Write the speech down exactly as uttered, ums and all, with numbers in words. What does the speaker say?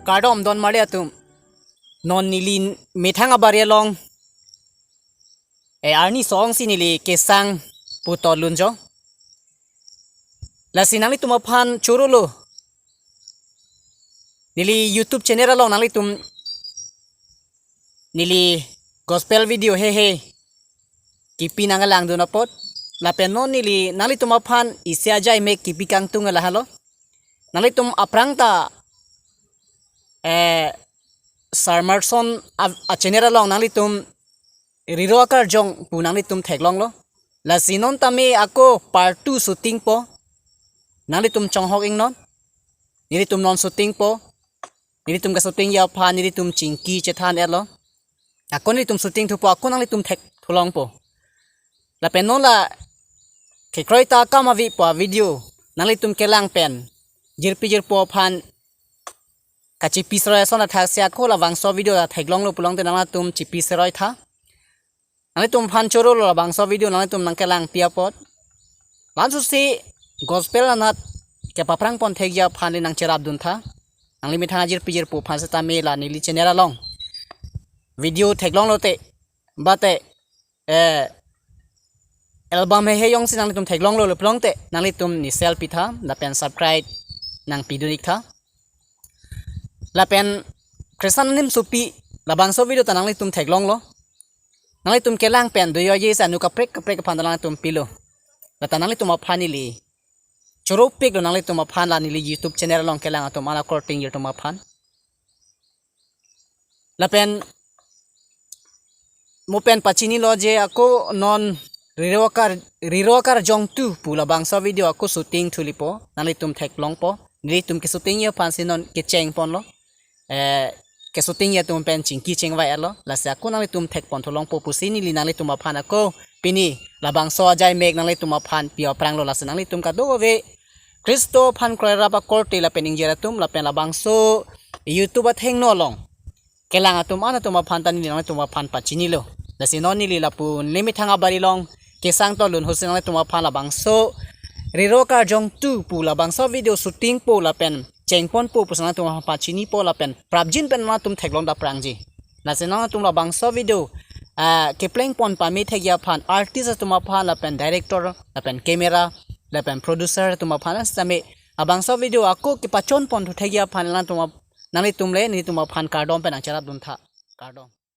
Kardom don marli atum. Non neli methang abari along, eh, arni song si neli kesang puthot lunjo. Lasi nanglitum aphan choro lo. Neli YouTube channel along nanglitum neli gospel video hehe kipi nangkelangdun apot. Lapen non neli nanglitum aphan isi ajai mek kipi kangtung lahelo. Nanglitum aphrang ta, eh, Sir Marson a, a channel along nanglitum Riro Akarjong pu nanglitum theklonglo. Lasi non tame ako part two shooting po. Nanglitum chonghok ingnon. Nelitum non shooting po. Nelitum keshooting aphan nelitum chingki chethan etlo. Ako nelitum shooting thupo, ako nanglitum thekthu longpo. Lapen non la kekroi ta akam ave pu avideo nanglitum kelang pen jirpi jirpo aphan kachipi seroi ason athak si ako labangso video ta theklonglo pulote nanglitum chipi seroi tha. Nanglitum aphan choro lo labangso video nanglitum nangkelangpi apot. Lamsosi gospel anat kepaphrang pon thekji aphan le nangcherapdun tha. Nangli methang ajirpi jirpo aphan setame la neli channel along video theklonglo te, bate, eh, album hehe jongsi nanglitum theklonglo pulote nanglitum ni share pitha, lapen subscribe nangpidun iktha. Lapen Christian anim supi labangso video ta nanglitum theklonglo. Nanglitum kelang pen doyoje si anu kaprek kaprek aphan ta nanglitum pilo. Lata nanglitum aphan neli choropiklo nanglitum aphan la neli YouTube channel along kelang atum an akorte atum aphan. Lapen mo pen pachinilo je ako non Riro Akar, Riro Akarjong two pu labangso video ako shooting thulipo, nanglitum theklongpo. Nelitum keshooting aphan si non kecheng ponlo. Eh, keshooting atum pen chingki chingvai etlo. Lasi ako nanglitum thek ponthu longpo pusi neli nanglitum aphan ako pini labangso ajai mek nanglitum aphan pi aphranglo. Lasi nanglitum kadokave Khristo aphan kroirap akorte lapen ingjir atum lapen labangso YouTube athengno along kelang atum an atum aphan ta neli nanglitum aphan pachinilo. Lasi non neli lapu neli methang abari along kesang to lun husi nanglitum aphan labangso Riro Akarjong two pu labangso video shooting po lapen cheng ponpo pusi nanglitum aphan pachinipo lapen prapjin pen nanglitum theklong dapprangji. Lasi nanglitum labangso video, ah, kepleng pon pame thekji aphan artist atum aphan lapen director lapen camera lapen producer atum aphan setame labangso video ako kepachon ponthu thekji aphan nanglitum ap-, nanglitum le nelitum aphan kardom pen nangcherapdun tha. Kardom.